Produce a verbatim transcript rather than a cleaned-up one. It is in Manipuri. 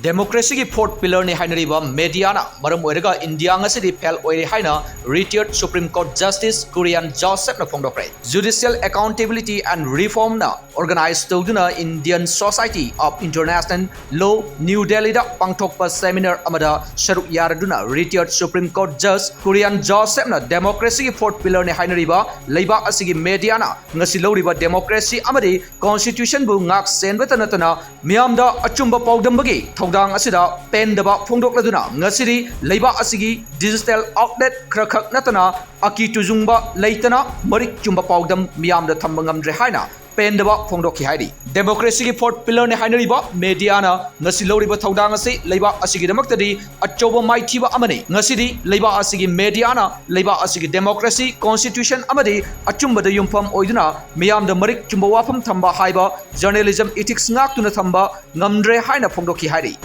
Democracyꯒꯤ fourth pillarꯅꯤ ꯍꯥꯏꯅꯔꯤꯕ mediaꯅ ꯃꯔꯝ ꯑꯣꯏꯔꯒ ꯏꯟꯗꯤꯌꯥ ꯉꯁꯤꯗꯤ fail ꯑꯣꯏꯔꯦ ꯍꯥꯏꯅ retired Supreme Court Justice Kurian Josephꯅ ꯐꯣꯡꯗꯣꯛꯈ꯭ꯔꯦ꯫ Judicial accountability and reformꯅ organize ꯇꯧꯗꯨꯅ Indian Society of International Law, New Delhiꯗ ꯄꯥꯡꯊꯣꯛꯄ seminar ꯑꯃꯗ ꯁꯔꯨꯛ ꯌꯥꯔꯗꯨꯅ retired Supreme Court Judge Kurian Josephꯅ democracyꯒꯤ fourth pillarꯅꯤ ꯍꯥꯏꯅꯔꯤꯕ ꯂꯩꯕꯥꯛ ꯑꯁꯤꯒꯤ mediaꯅ ꯉꯁꯤ ꯂꯧꯔꯤꯕ democracy ꯑꯃꯗꯤ constitutionꯕꯨ ꯉꯥꯛ ꯁꯦꯟꯕꯇ ꯅꯠꯇꯅ ꯃꯤꯌꯥꯝꯗ ꯑꯆꯨꯝꯕ ꯄꯥꯎꯗꯝꯕꯒꯤ ꯊꯧꯗꯥꯡ ꯑꯁꯤꯗ ꯄꯦꯟꯗꯕ ꯐꯣꯡꯗꯣꯛꯂꯗꯨꯅ ꯉꯁꯤꯗꯤ ꯂꯩꯕꯥꯛ ꯑꯁꯤꯒꯤ digital outlet ꯈꯔꯈꯛ ꯅꯠꯇꯅ ꯑꯀꯤ ꯇꯨꯖꯨꯡꯕ ꯂꯩꯇꯅ ꯃꯔꯤꯛ ꯆꯨꯝꯕ ꯄꯥꯎꯗꯝ ꯃꯤꯌꯥꯝꯗ ꯊꯝꯕ ꯉꯝꯗ꯭ꯔꯦ ꯍꯥꯏꯅ ꯄꯦꯟꯗꯕ ꯐꯣꯡꯗꯣꯛꯈꯤ ꯍꯥꯏꯔꯤ꯫ Democracyꯒꯤ fourth pillarꯅꯤ ꯍꯥꯏꯅꯔꯤꯕ mediaꯅ ꯉꯁꯤ ꯂꯧꯔꯤꯕ ꯊꯧꯗꯥꯡ ꯑꯁꯤ ꯂꯩꯕꯥꯛ ꯑꯁꯤꯒꯤꯗꯃꯛꯇꯗꯤ ꯑꯆꯧꯕ ꯃꯥꯏꯊꯤꯕ ꯑꯃꯅꯤ꯫ ꯉꯁꯤꯗꯤ ꯂꯩꯕꯥꯛ ꯑꯁꯤꯒꯤ mediaꯅ ꯂꯩꯕꯥꯛ ꯑꯁꯤꯒꯤ democracy, constitution ꯑꯃꯗꯤ ꯑꯆꯨꯝꯕꯗ ꯌꯨꯝꯐꯝ ꯑꯣꯏꯗꯨꯅ ꯃꯤꯌꯥꯝꯗ ꯃꯔꯤꯛ ꯆꯨꯝꯕ ꯋꯥꯐꯝ ꯊꯝꯕ ꯍꯥꯏꯕ journalism ethics ꯉꯥꯛꯇꯨꯅ ꯊꯝꯕ ꯉꯝꯗ꯭ꯔꯦ ꯍꯥꯏꯅ ꯐꯣꯡꯗꯣꯛꯈꯤ ꯍꯥꯏꯔꯤ꯫